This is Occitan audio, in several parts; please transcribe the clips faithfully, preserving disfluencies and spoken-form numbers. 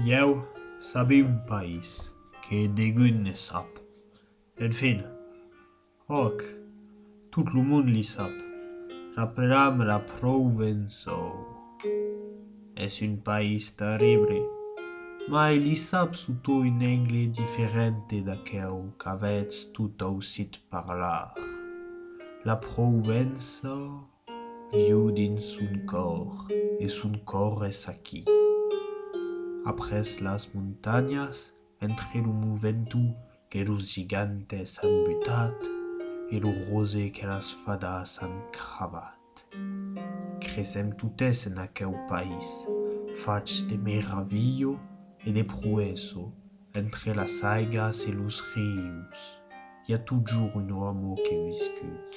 Ieu sabi un país que degun ne sap. Enfin, òc, tot lo mond li sap. L'aperam la Provença. Es un país terrible, mai li sap sota un angle diferent d'aqueu qu'avètz tot ausit parlar. La Provença viu dins son còr, e son còr es aquí. Après las montanhas, entre lo Mont Ventoux que los gigantes an butat e lo ròse que las fadas an cravat, cresèm totes en aqueu país, fach de meravilha e de proesa, entre las aigas e los rius, i a totjorn una amor que viscut.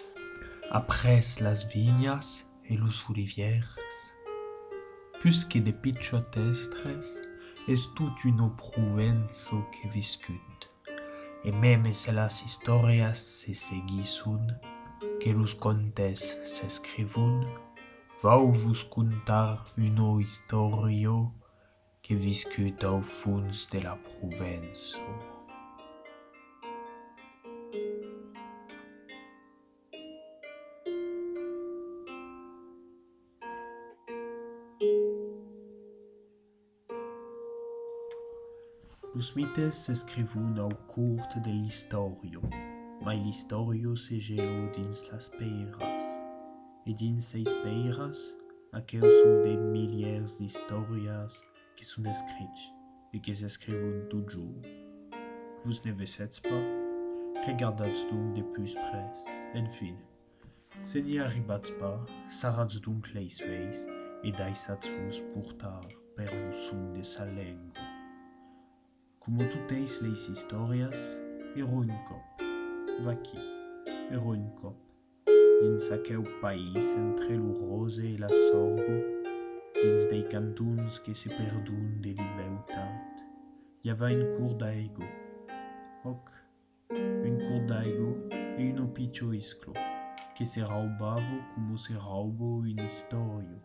Après las vinhas e los olivièrs, pus que de pichòt èstres, es tot una Provença que viscut. E meme se las istòrias se seguisson, que los contes s'escrivon, vau vos contar una istòria que viscut au fons de la Provença. Los mites s'escrivon au cort de l'istòria, mai l'istòria se gela dins las pèiras, e dins seis pèiras, aqueus son de milièrs d'istòrias que son escrichs e que s'escrivon totjorn. Vos ne vesètz pas? Regardatz donc de pus près. Enfin, se n'i arribatz pas, sarratz donc leis uèis e daissatz-vos portar per lo son de sa lenga. Coma toteis leis istòrias, èra un còp, vaquí, èra un còp, dins aqueu país entre lo ròse e la sòrga, dins dei cantons que se perdon de li beutat, i avè un cors d'aiga. Òc, un cors d'aiga e una picha iscla que se raubava coma se rauba una istòria.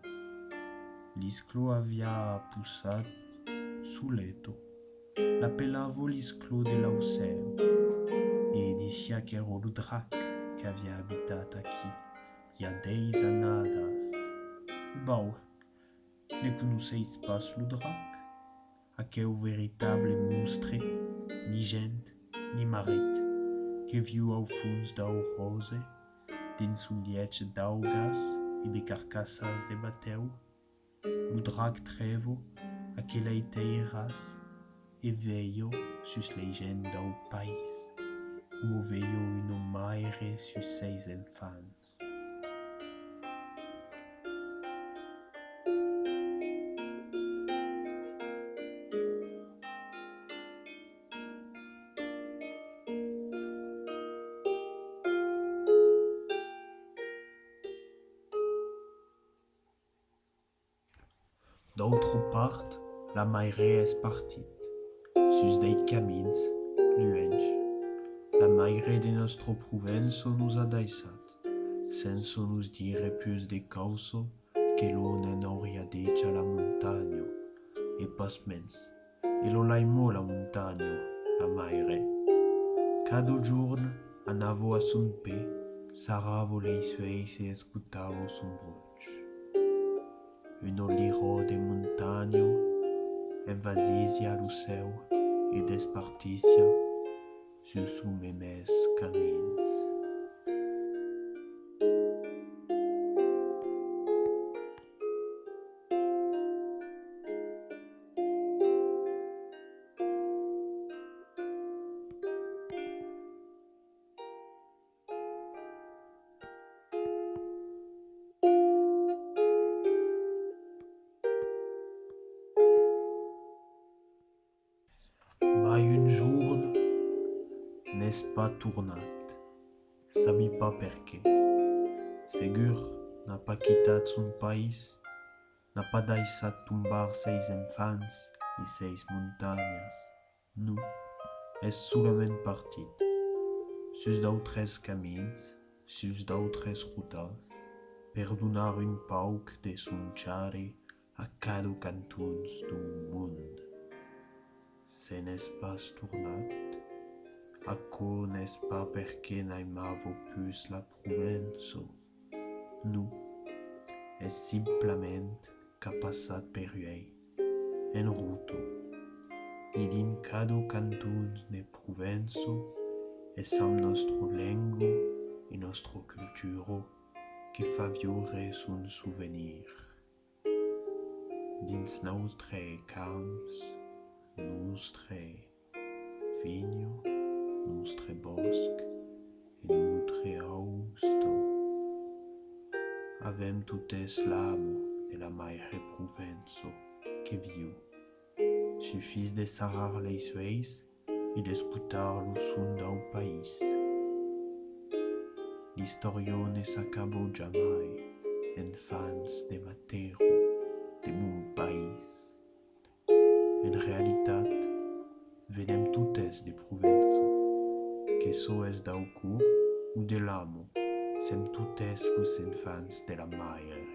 L'iscla aviá possat soleta. L'apelava l'iscla de l'Aucèr e disiá qu'èra lo drac qu'aviá abitat aquí i a dètz annadas. Bau, ne conoissetz pas lo drac? Aqueu veritable monstre, ni gent ni marit, que viu au fons dau ròse, dins son lièch d'augas e de carcassas de batèu. Lo drac trèva aquelei teiras e velha sus lei gents dau país, coma velha una maire sus seis enfants. D'autra part, la maire es partit, sus dei camins luènh. La maire de nòstra Provença nos a daissat, sensa nos dire pus de causa que lo ne'n auriá dich a la montanha, e pasmens, e lo l'aimó la montanha, la maire. Cada jorn anava a son pè, sarrava leis uèis e escotava son bruch. Una lira de montanha envasisiá lo cèu e despartissiá sus los memes camins. Mai un jorn n'es pas tornat, sabi pas perqué. Segur, n'a pas quitat son país, n'a pas daissat tombar seis enfants e seis montanhas. Non, es solament partit, sus d'autres camins, sus d'autres rotas, per donar un pauc de son charri a cada cantons dau mond. Se n'es pas tornat, aquò n'es pas perque n'aimava pus la Provença. Non, es simplament qu'a passat per uèi, en rota. E dins cada canton de Provença es amb nòstra lenga e nòstra cultura que fa viure son sovenir. Dins nòstre camps, nòstre vinha, nòstre bòsc e nòstre austa, avèm totes l'ama de la maire Provença que viu. Sufís de sarrar leis uèis e d'escotar lo son dau país. L'istòria ne s'acaba jamai, enfants de ma terra, de mon país. En realitat, venem totes de Provença, que çò es dau còr o de l'ama, sem totes los enfants de la maire.